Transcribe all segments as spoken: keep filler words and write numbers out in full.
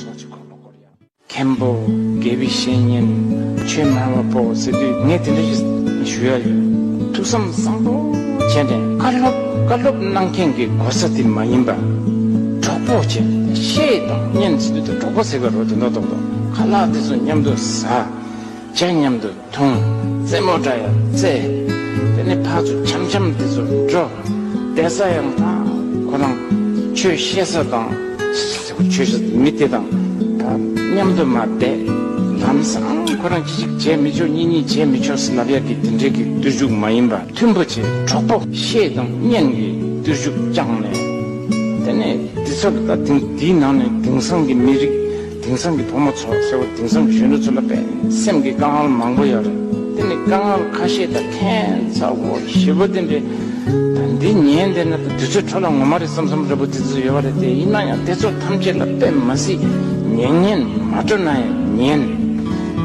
ཐོག་ཅིག་ཁོ་ལོ་སྐོར་ཡ། མཁན་པོ། དགེ་བའི་བཤེས་གཉེན། ཆོས་སྨྲ་བ་པོ་ཟེར་དུས་ངས་དེ་འདྲ་ཞིག་ཞུ་ཡ་ཡོད། ཐུགས་བསམ་བཟང་པོ་བྱས་ནས་བཀའ་སློབ་བཀའ་སློབ་གནང་མཁན་གྱི་གོ་ས་དེ་མ་ཡིན་པ། གྲོགས་པོ་བྱས། བཤད་དང་སྙན་ཟེར་དུས་དེ་གྲོགས་པོ་ཟེར་བ་རོ། དེ་འདྲ་རྡོག་རྡོག་ཁ་ལག་དེ་ཚོ་མཉམ་དུ་ཟ། ཇ་མཉམ་དུ་འཐུང་། རྩེད་མོ་འདྲ་ཡང་རྩེ། དེ་ནས་ཕར་ཚུར་འཆམ་འཆམ་དེ་ཚོ་འགྲོ། བསྡད་ས་ཡང་ད་ཁོ་རང་ཆོས་བཤད་ས་དང་། ཆོས་བཤད་མི་དེ་དང་ད་མཉམ་དུ་མ་བསྡད། ལམ་སང་ཁོ་རང་གཅིག་གཅིག་བྱས་མི་ཆོག་གཉིས་གཉིས་བྱས་མི་ཆོག་ཟེར་ལབ་ཡ་གི་དེ་འདྲའི་གི་བརྟུལ་ཞུགས་མ་ཡིན་པ། མཐུན་པོ་བྱས་གྲོགས་པོ་བཤད་དང་སྙན་གྱི་བརྟུལ་ཞུགས་བསྐྱངས་ནས། དེ་ནས་དེ་ཚོ་ལ་ད་དེང་དེའི་ནང་ནས་དེང་སང་གི་མི་རིགས། དེང་སང་གི་བུ་མོ་ཚོ་ཟེར་བ། དེང་སང་གི་གཞོན་ནུ་ཚོ་ལ་དཔེ་སེམས་ཀྱི་དཀའ་ངལ་མང་པོ་ཡོད་རེད། དེ་ནི་དཀའ་ངལ་ཁ་ཤས་དང་ཁྱད་མཚར་པོ་ཞེ་པོ་དེ་འདྲའི། ད་འདི་ཉན་བསྡད་ན་ད་དུས་ཚོད་འཕྲོ་བརླག་ངོ་མ་རེད་བསམ་བསམ་འདྲ་པོ་དེ་ཚོ་ཡོད་པ་རེད་དེ། ཡིན་ན་ཡང་དེ་ཚོ་ཐམས་ཅད་ལ་དཔེ་མ་སྲིད་ཉན་ཉན་མ་སྤྲོ་ན་ཡང་ཉན།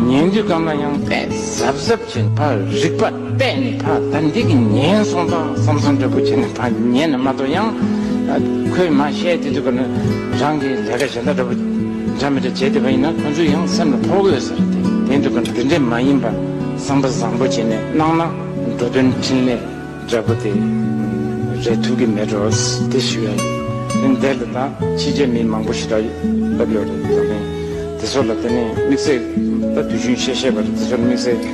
ཉན་དུས་གང་ལ་ཡང་དཔེ་གཟབ་གཟབ་བྱས་ཕར་རིག་པ་བལྟས་ནས་ཕར་ད་འདི་གི་ཉན་སོང་ད་བསམ་བསམ་འདྲ་པོ་བྱས་ནས་ཕར་ཉན་ནས་མ་གཏོགས། ཡང་ཁོས་མ་བཤད་དེ་དུས་ག་ན་རང་གི་ལས་ཀ་གཞན་དག་འདྲ་པོ་འདྲ་མི་འདྲ་བྱས་བསྡད་པ་ཡིན་ན་ཁོ་ཚོ་ཡང་སེམས་ལ་ཕོག་གི་ཡོད་ས་རེད་དེ། དེ་དུས་ག་ན་འདི་འདྲས་མ་ཡིན་པ་བསམ་པ་བཟང་པོ་བྱས་ནས་གནང་ན་འགྲོ་དོན་འཕྲིན་ལས་འདྲ་པོ་དེ་རེད་ཐུབ་ཀྱི་མེད་འགྲོ་དེ་ཞུ་ཡ་ཡིན། དེ་འདྲ་ལ་ད་ཕྱི་རྒྱལ་མི་མང་པོ་ཞིག་ལ་ལབ་ཡོད་རེད། ད་ནི་དེ་ཚོ་ལ་དེ་ནས་དམིགས་བསལ་ད་དུས་རྒྱུན་བཤད་བཤད་པ་རེད། དེ་ཚོ་ལ་དམིགས་བསལ་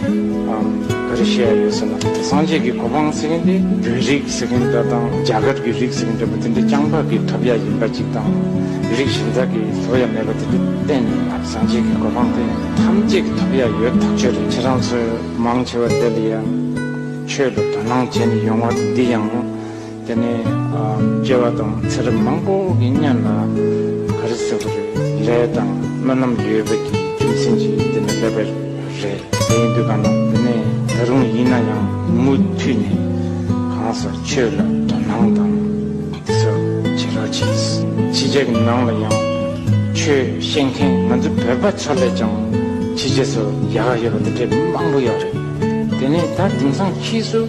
ཨམ་ག་རེ་བཤད་ཡ་ཡོད་ཟེར་ན། སངས་རྒྱས་ཀྱི་གོ་འཕང་ཟེར་མཁན་དེ་བོད་རིགས་ཟེར་མཁན་འདྲ་དང་རྒྱ་གར་གྱི་རིགས་ཟེར་མཁན་འདྲ་པོ་དེ་འདྲ་རྐྱང་པ་གིས་ཐོབ་ཡ་ཡིན་པ་ཅིག་དང་། རིགས་གཞན་དག་གིས་ཐོབ་ཡ་མེད་པ་དེ་འདྲ་གཏན་ནས་མ་རེད། སངས་རྒྱས་ཀྱི་གོ་འཕང་དེ་ཐམས་ཅད་ཀྱིས་ཐོབ་ཡ་ཡོད་ཐག་ཆོད་རེད། ཁྱེད་རང་ཚོས་མང་ཆེ་བ་དེ་ལ་ཡ་ཆོས་ལ་དོ་སྣང་བྱས་ནས་ཡོང་བ་འདི་ཡང་། དེ་ནས་ཨ་སྐྱེ་བ་དང་ཚེ་རབས་མང་པོ་གི་སྔོན་ལ་ག་རེ་ཟེར་དགོས་རེད། ལས་དང་སྨོན་ལམ་ཡོད་པའི་གི་རྒྱུ་མཚན་གྱིས་དེ་ནས་སླེབས་པ་རེད། དེ་ཡིན་དུས་གང་ལ་དེ་ནས་ད་རུང་ཡིན་ན་ཡང་མུ་མཐུད་ནས་གང་ཟག་ཆོས་ལ་དོ་སྣང་དང་དེ་ཚོ་བྱེད་རོགས་གྱིས། ཕྱི་རྒྱལ་གྱི་ནང་ལ་ཡང་ཆོས་ཤེས་མཁན་ང་ཚོ་བོད་པ་ཚོ་ལས་ཀྱང་ཕྱི་རྒྱལ་ཚོ་ཡག་ཡོད་པ་དེ་འདྲས་མང་པོ་ཡོད་རེད། དེ་ནས་ད་དེང་སང་ཕྱིས་སུ་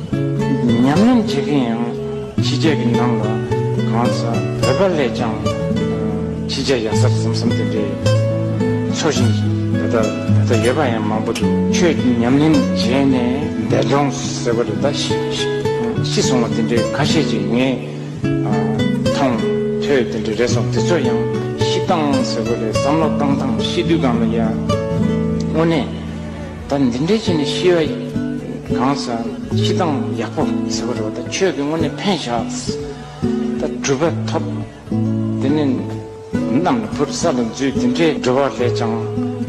ཉམས་ལེན་བྱེད་མཁན་ཡང་ཕྱི་རྒྱལ་གྱི་ནང་ལ་གང་ཟག་བོད་པ་ལས་ཀྱང་ཕྱི་རྒྱལ་ཡག་ས་རེད་བསམ་བསམ་དེ་འདྲའི་ཚོར་བཞིན་ད་ལྟ་ད་ལྟ་ཡོད་པ་ཡང་མང་པོ་འདུག་ཆོས་ཉམས་ལེན་བྱས་ནས་འདས་གྲོངས་ཟེར་བ་རེད། ད་ཤི་ཤི་ཤི་སོང་བ་དེ་འདྲའི་ཁ་ཤས་ཅིག་ངས་མཐོང་ཐོས་དེ་འདྲ་རེད་སོང་། དེ་ཚོ་ཡང་ཤི་སྟངས་ཟེར་བ་རེད། བསམ་བློ་བཏང་སྟངས། ཤི་དུས་གང་ལ་ཡ་དངོས་གནས་ད་འདི་འདྲའི་བྱས་ནས་ཤི་བ་གང་ཟག་ཤི་སྟངས་ཡག་པོ་ཟེར་བ་རེད་བ། ད་ཆོས་ཀྱི་དངོས་གནས་ཕན་བཞག་ད་གྲུབ་པ་ཐོབ། དེ་ནས་གནམ་ལ་འཕུར་ས་ལ་འཛུལ། དེ་འདྲའི་འགྲོ་བ་ལས་ཀྱང་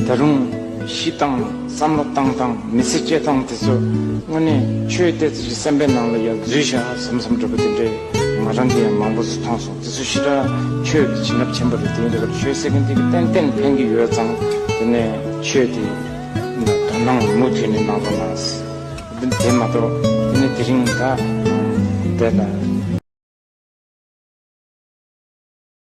ད་རུང་ཤི་སྟངས། བསམ་བློ་བཏང་སྟངས། མི་ཚེ་སྐྱེལ་སྟངས་དེ་ཚོ་དངོས་གནས་ཆོས་དེ་ཚོ་ཞིག་སེམས་པའི་ནང་ལ་ཡར་འཛུལ་བཞག་བསམ་བསམ་འདྲ་པོ་དེ་འདྲའི་ང་རང་གིས་ཡང་མང་པོ་ཞིག་མཐོང་སོང་། དེ་ཚོ་ཞེ་དྲག་ཆོས་ཀྱི་བྱིན་རླབས་ཆེན་པོ་རེད། དེ་ཡིན་དུས་ཆོས་ཟེར་མཁན་དེ་གི་ཏན་ཏན་ཕན་གྱི་ཡོད་ཙང་། དེ་ནས་ཆོས་དེ་དོ་སྣང་མུ་མཐུད་ནས་གནང་རོགས་གནང་། དེ་མ་གཏོགས་དེ་ནས་དེ་རིང་ད་དེ་ལ་